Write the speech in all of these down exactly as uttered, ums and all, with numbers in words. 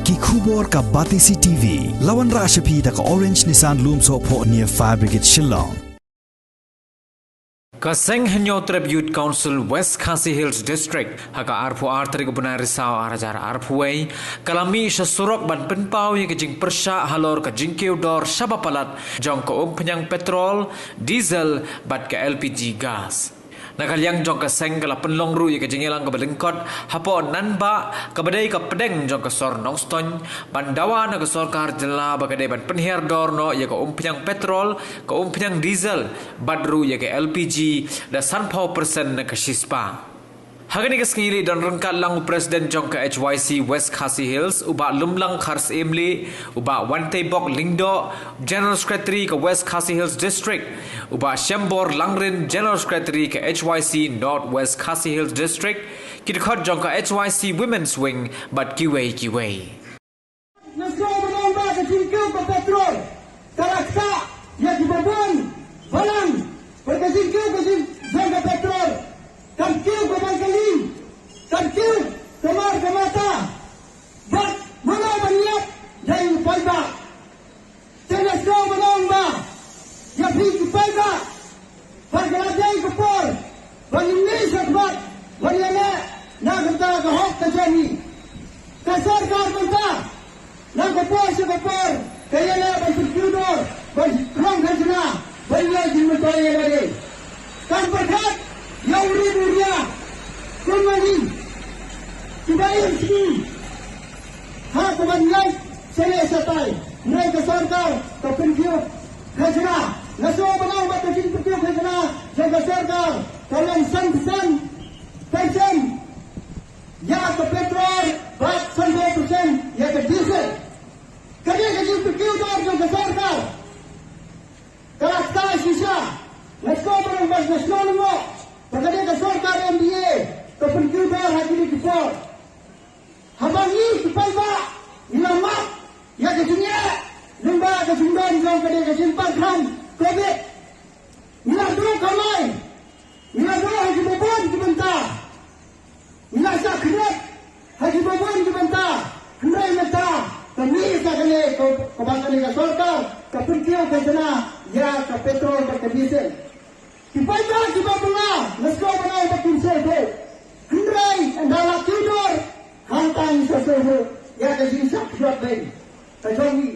Ki khubor ka Batesi T V. La wanrah sha phi da ka Orange Nissan Lumsohphoh near Fire Brigade Shillong. Ka Seng Hynñiewtrep Youth Council West Khasi Hills District ha ka arphew ar tarik u bnai Risaw ar hajar arphew wei ka la mih sha surok ban pynpaw ïa ka jingpyrshah halor ka jingkiew dor shaba palat jong ka umphniang petrol, diesel bad ka L P G gas. Na ka liang jong ka seng ka la pynlong ruh ïa ka jingïalang kaba lyngkot hapoh Nanbah kaba dei ka pdeng jong ka sor Nongstoiñ ban dawa na ka sorkar jylla ba ka dei ban pynhiar dor noh ïa ka umphniang petrol, ka umphniang diesel bad ruh ïa ka L P G da sanphew percent na ka shispah. Ha kane ka sngi leit don ryngkat lang u President jong ka H Y C West Khasi Hills, u Bah Lumlang Kharsyiemlieh, u Bah Wanteibok Lyngdoh, General Secretary ka West Khasi Hills District, u Bah Shembor Langrin, General Secretary ka H Y C North West Khasi Hills District, ki dkhot jong ka H Y C Women's Wing bad kiwei kiwei. Nga sngewbha ban ong ba ka jingkiew ka petrol ka la ktah ïa kiba bun balang. Bad ka jingkiew ka jing, jong ka petrol kan kiew ka bang ka lieng, kan kiew ka mar ka mata. Bad mano ban ïap ïa u paidbah? Te nga sngewbha ban ong ba ïa phi ki paidbah, ba ka la dei ka por ba ngin mih shakhmat ban ïaleh na ka bynta ka hok ka jong ngi. Ka sorkar mynta na ka por sha ka por ka ïaleh ban pynkiew dor, ban krong khajna, ban ïoh jingmyntoi ïa lade. Kam pyrkhat ïa u rit u ria kumba ngi kiba im sngi ha kaba ngi leit sha leh sha tai. Hynrei ka sorkar ka pynkiew khajna. Nga sngewbha ban ong ba ka jingpynkiew khajna jong ka sorkar ka long san percent, percent ïa ka petrol bad sanphew percent ïa ka diesel. Ka dei ka jingpynkiew dor jong ka sorkar. Ka la ktah shisha. Nga sngewbha ban ong, nga sngewbha ban ong ba ka dei ka sorkar M D A ka pynkiew dor ha kine ki por. Haba ngi ki paidbah ngi la mad ïa ka jingeh lyngba ka jingdon jong ka dei ka jingpang kham covid. Ngi la duh kamai, ngi la duh ha kiba bun ki bynta, ngi la shah khriat ha kiba bun ki bynta. Hynrei mynta ka mih sa kane ka, kaba kane ka sorkar ka pynkiew khajna ïa ka petrol bad ka diesel. Ki paidbah kiba bylla nga sngewbha ban ong ba kin sngewthuh. Hynrei ynda la kiew dor hangta ngin sa sngewthuh ïa ka jingshah khriat beiñ ka jong ngi.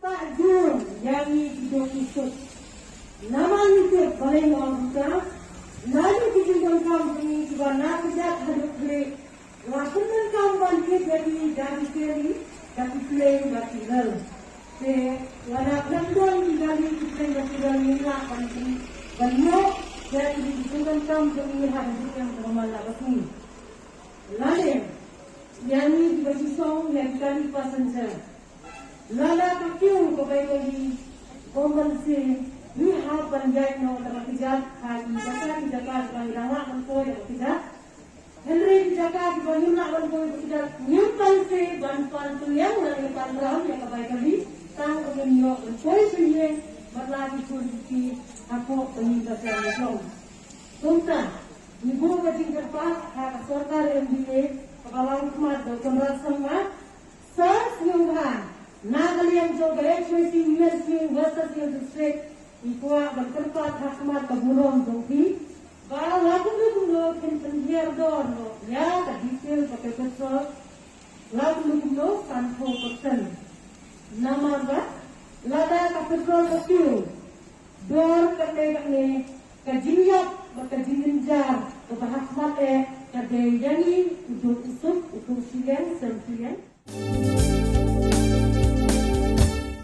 Pah jur ïa ngi ki duk ki suk. Namar ngi tip balei nga ong kumta? Naduh ki jingdonkam jong ngi kiba na kjat haduh khlieh la pyndonkam ban tip ïa ki da ki kali, da ki plane, da ki rel. Te lada khlem don ki kali, ki plane, da ki rel, ngim lah ban tip, ban ïoh ïa ki jingdonkam jong ngi ha ka jingïalang ka jong ngi. Lane ïa ngi kiba shu shong ïa ki kali passenger. Lada ka kiew ka bai kali, bym banse ngi hap ban ïaid noh da ka kjat ha ki jaka ki jaka kiba ngi dang lah ban poi da ka kjat. Hynrei ki jaka kiba ngim lah ban poi da ka kjat ngim banse ban pan pyrshang lane pan ram ïa ka bai kali, tang ba ngin ïoh ban poi sha ïing bad la ki khun ki kti hapoh ka ïing ka sem ka jong. Kumta ngi buh ka jingkyrpad ha ka sorkar M D A kaba long khmat da u Conrad Sangma, sa sngewbha na ka liang jong ka H Y C Women's Wing West Khasi Hills District, ngi kwah ban kyrpad ha khmat ka burom jong phi ba la kumno kumno kin pynhiar dor noh ïa ka diesel bad ka petrol, la kumno kumno sanphew percent. Namar ba lada ka petrol ka kiew dor katne katne, ka jingïap bad ka jingjynjar kaba ha khmat eh ka dei ïa ngi u duk u suk, u duk shiliang sem shiliang.